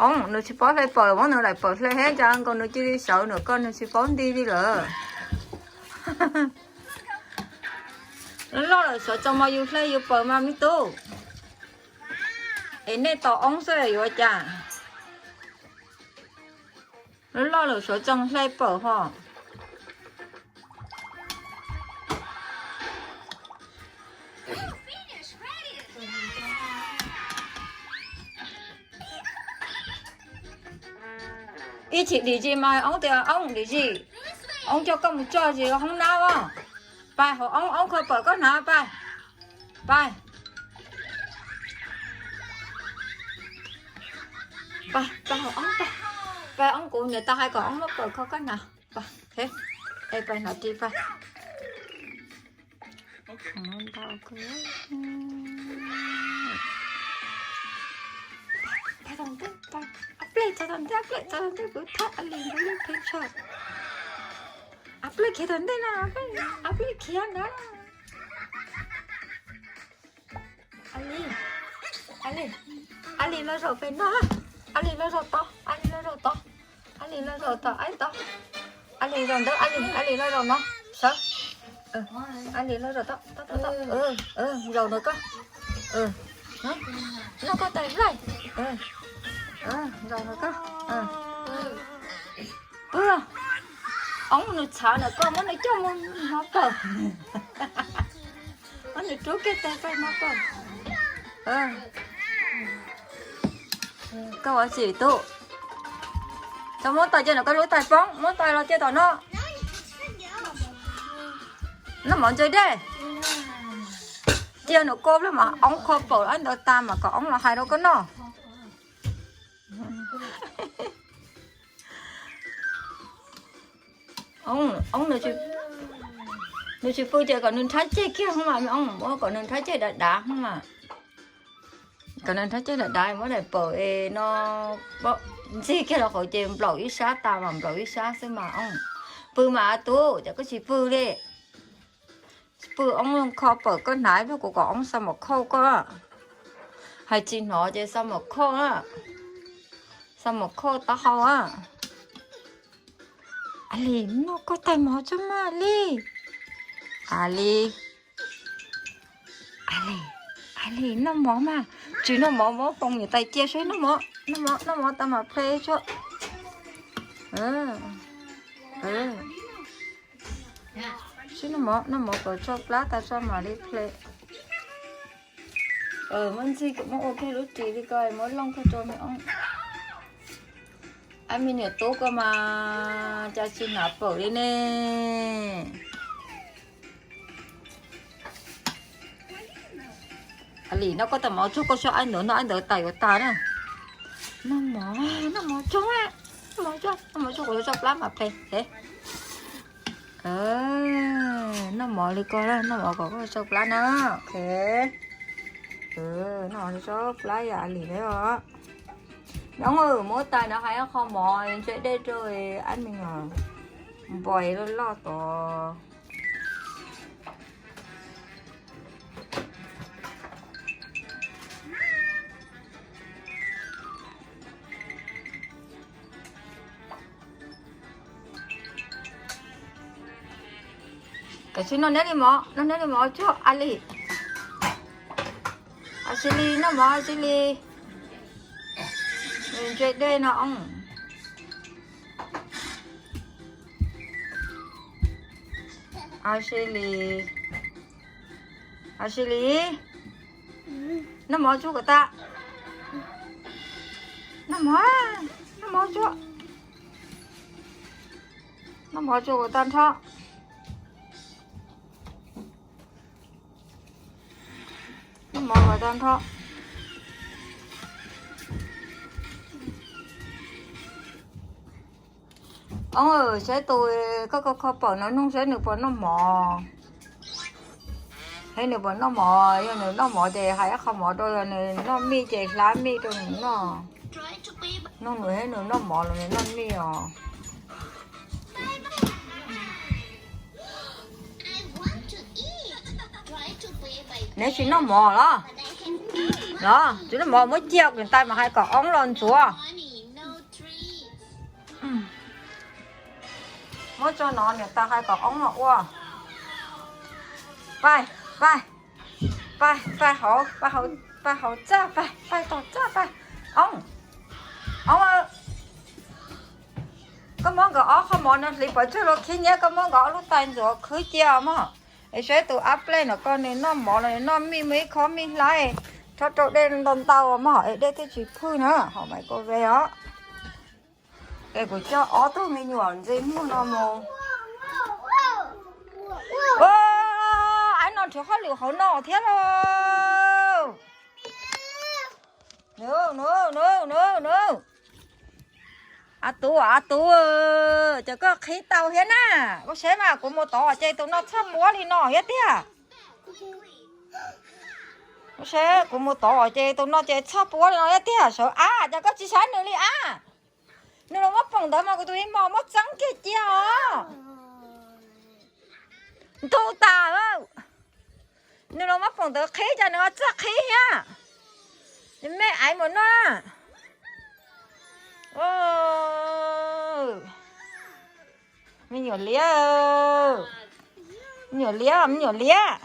Oob, nws tsis paub hle pawm, muab nws daim pawm hle thiab, cas nkaus nws cia li sawv nram koj, nws tsis paub nti li lawm. Loj loj lawm, sawv txog mas yus hle yus pawm mas me tub. Es nej tos oob xwb yuav cas? Loj loj lawm, sawv txog hle pawm ho. Ib chim dim zis mas oob tias, oob dim zis, oob coj koj mus tso zis hoob nab os. Pais hauv oob, oob kho pawm koj hnav, pais. Pais, pais hauv oob, pais. Pais oob, kuv niam tais hais kom oob muab pawm kho koj hnav. Pais, es pais hnav ris pais. Ntau kawg. Pais tom ntej, pais. A plej txog tom ntej, a plej txog tom ntej, kuv thab a li nkaus li pheej tshaj. A plej khiav tom ntej na, a plej khiav ntawd. A li, a li, a li los zaum pem no, a li los zaum tod, a li los zaum tod, a li los zaum tod, a tod, a li zaum ntawd, a li, a li los zaum no, sawv. A li los zaum tod, tod, tod, tod, zaum ntawd koj. Noj koj tais laij. Zaum ntawd koj. Pw, oob nws txhav ntawm koj, muab nws coj mus hno pawm. Muab nws rub kiag tais pawm hno pawm. Koj ua tsis tub. Tau muab tais cia ntawm koj lub tais poob, muab tais los cia tom no. Noj mov ntse dej. Cia nws koj pliag mas oob kho pawm ab ntawd tas mas kom oob los hais rau koj noj. Oob, nws tsis pw ces kom nws nrhab ceg kiag hos mas, me oob, muab kom nws nrhab ceg dav dav hos mas. Kom nws nrhab ceg dav dav, muab daim pawm es no ntxig kiag rau hauv ces nplaum ib sab tas mas nplaum ib sab xwb mas oob. Pw mas tub, cas koj tsis pw li? Pw, oob kho pawm koj hnav ib pliag kuv kom oob xa mom khauj koj. Hais tsis hnov ces xa mom khauj, xa mom khauj taub hau. A li, noj koj tais mov tso mas li. A li, a li, a li, noj mov mas. Tsis noj mov muab foos niam tais cia saib noj mov, noj mov, noj mov tas mas play tso. Sib noj mov, noj mov kom tsau plab tas tso mam li play. Muab ntxig, muab ua kiag lub ris li ko, muab looj kiag rau me oob. Ab, me niam tub ko mas cas tsis hnav pawm li ne. A li, noj koj tais mov tso, koj saib ab ntawd, noj ab ntawd tas yuav tas na. Noj mov, noj mov tso, noj mov tso, noj mov tso kom tsau plab mam play. Noj mov li ko, noj mov kom koj tsau plab na. Ok. Noj mov tsau plab yam li ne os. Noob, muab tais no hais qho mov ntse dej rau ab me os. Npais loj loj tod. Kav tsij noj neb li mov, noj neb li mov tsuag a li. A xi li noj mov a xi li. Nws ntse dej no. A xi li. A xi li. Noj mov tsuag kom tas. Noj mov, noj mov tsuag. Noj mov tsuag kom tag nrho. Noj mov kom tag nrho. Oob, saib tus koj kho pawm no nug saib nws puas noj mov. Saib nws puas noj mov, yog nws noj mov ces hais ib qho mov rau, yog nws noj mij ces hlab mij rau nws noj. Nug nws saib nws noj mov los nws noj mij os. Neb tsis noj mov los? Los tsis noj mov muab cia, niam tais mas hais kom oob los ntxuav. Muab tso no, niam tais hais kom oob los ua. Pais, pais, pais, pais hauv, pais hauv, pais hauv txaj, pais, pais tom txaj, pais. Oob, oob, koj muab nkawd ob qho mov no hliv pov tseg los khib nyiab, koj muab nkawd ob lub tais ntxuav khwb cia mog. Es saib tus ab plej no, koj nws noj mov los nws noj mij, muaj ib khob mij hlaib, rho rau dej ntau ntau mog, es dej thiaj tsis phwj na, hom mais koj ve os. Es kuv coj ob tug me nyuam ntxiv muag no mus. Ua, ab no nrhiav hauj lwm hauv no thiab lauj. Nws, nws, nws, nws, nws. Ab tub, ab tub, ces koj qhib tau thiab na. Koj saib mas, kuv mus tod ces tus no txhoj puab li no thiab tiag. Koj saib, kuv mus tod ces tus no ces txhoj puab li no thiab tiag. Sawv ab, ces koj tsis saib nws li ab. Nws los muab poom ntawd mas kuv tus me mos muab txeeb kiag cia os. Ntu tas. Nws los muab poom ntawd qhib, cas nws txawj qhib thiab. Nws me aiv mus no. Me nyuam liab, me nyuam liab, me nyuam liab,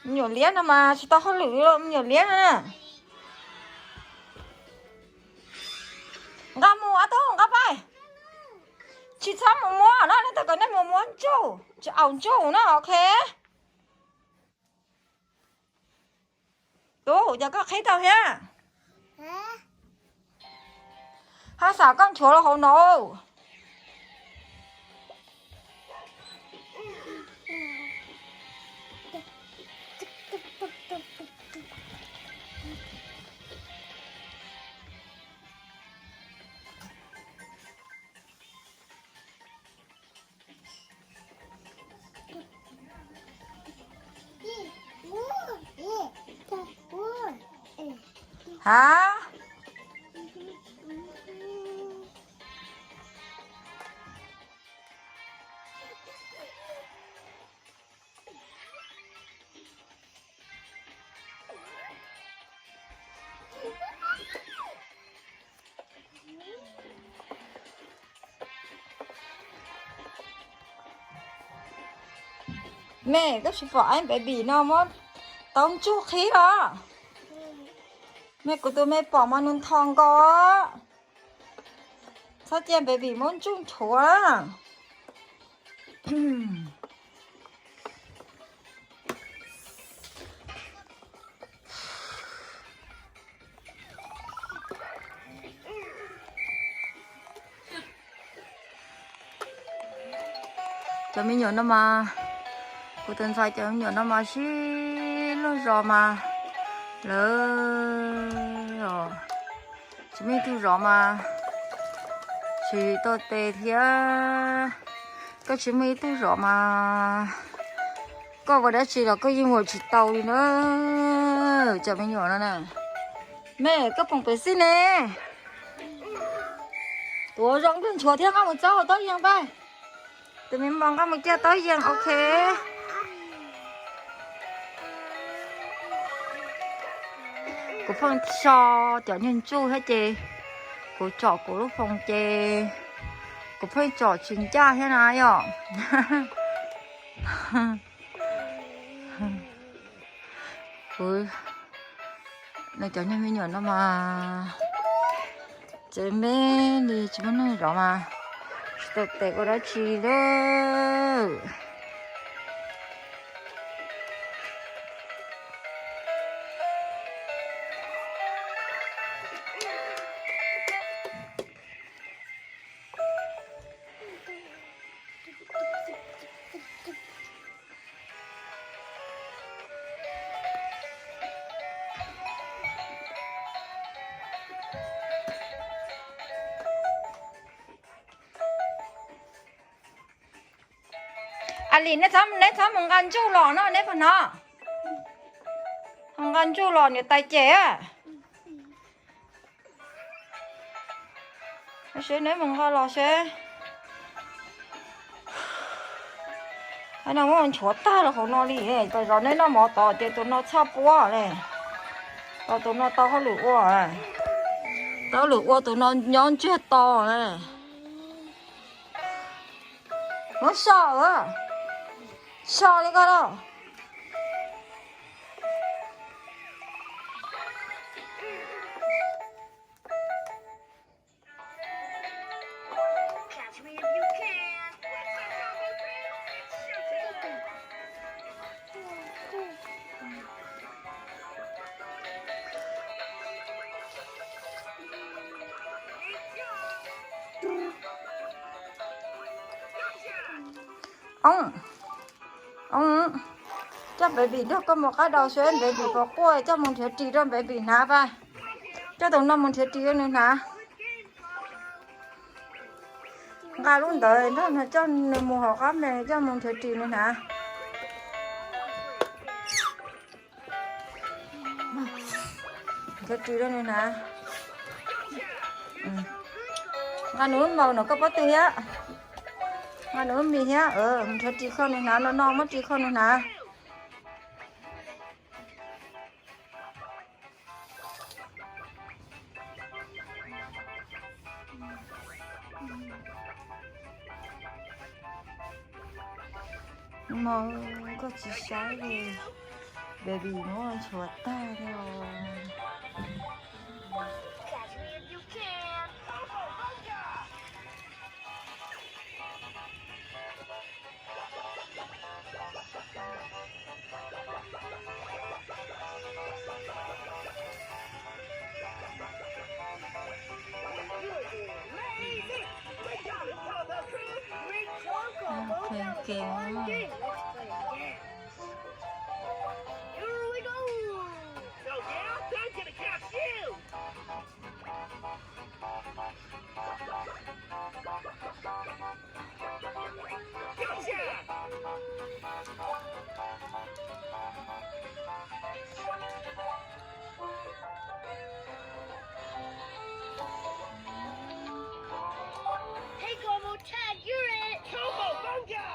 me nyuam liab no mas tsis tau hauj lwm li, me nyuam liab no na. Nqa mus, ob tug nqa pais. Tsis txhob mus muab no, leej twg kom nej mus muab ntsuj, tsis aus ntsuj na, ok. Tub, cas koj qhib tau thiab? Haj xam koj nchuav los hauv no. Hab. Me, koj tsis pom ab baby no muab tau ntsuj qhib los? Me, kuv tus me pom mas nws ntho nkaus. Txhob cia baby muab ntsuj nchuav. Cov me nyuam no mas, kuv tus ntxhais cov me nyuam no mas sib luag zos mas lawv tsis muaj ib tug zos mas tsis tau tes thiab. Koj tsis muaj ib tug zos mas koj ua dab tsi los koj yeej ua tsis tau li na. Cov me nyuam no na. Me, koj pom pem xij ne. Tuav zoo nplej nchuav thiab, nqa mus txob hauv taub yees pab. Tus me mos nqa mus cia taub yees, ok. Kuv pheej so cov niag ntsuj thiab ces kuv tsom kuv lub foos ces kuv pheej tsom tsis ncaj thiab na yom. Kuv, nws cov niag me nyuam no mas tsev me li tsis muaj neeg zov mas tsis tau tes ua dab tsi lawm. Alis, neb txhob mus nqa ntsuj los no neb puas hnov? Nqa ntsuj los niam tais cem. Seb neb mus nqa los seb. Ab no muab nchuav tag los hauv no li, tas zov neb noj mov tod ces tus no txhob puab ne. Tau tus no tau hauj lwm ua, tau hauj lwm ua tus no nyob ntsiag to ne. Muab so, so li ko los. Coj baby nrog koj mus qab daus saib baby puas quaj, coj mus nrhiav ris rau baby hnav pab. Coj tus no mus nrhiav ris rau nws hnav. Nqa lub ntawd nrog nws, coj nws mus hauv qab me, coj mus nrhiav ris nws hnav. Nrhiav ris rau nws hnav. Nqa nws lub maus no koj pob tw thiab. Nqa nws lub mis thiab, nrhiav ris kho nws hnav, no no muab ris kho nws hnav. Maus, koj tsis saib li, baby muab nchuav tag li os. Pheej kev. Hey, Gomo, tag, you're it! Cowabunga!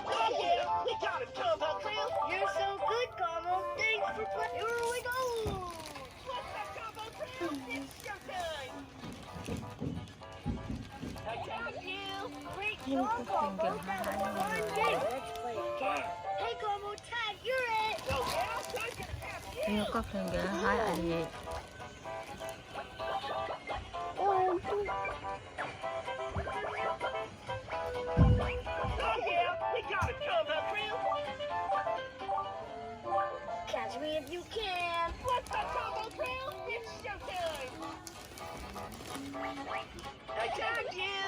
Oh yeah, we got him, Combo Crew! You're so good, Gomo! Thanks for playing! Here we go! What's up, Combo Crew? It's showtime! I got you! Great job, Gomo! That was a fun game! Let's play again! Hey, Gomo, tag, you're it! Oh yeah? I'm gonna catch you! Koj pheej kev hais li. Oh yeah, we got him, Combo Crew! Catch me if you can! What's up, Combo Crew? It's showtime! I tagged you!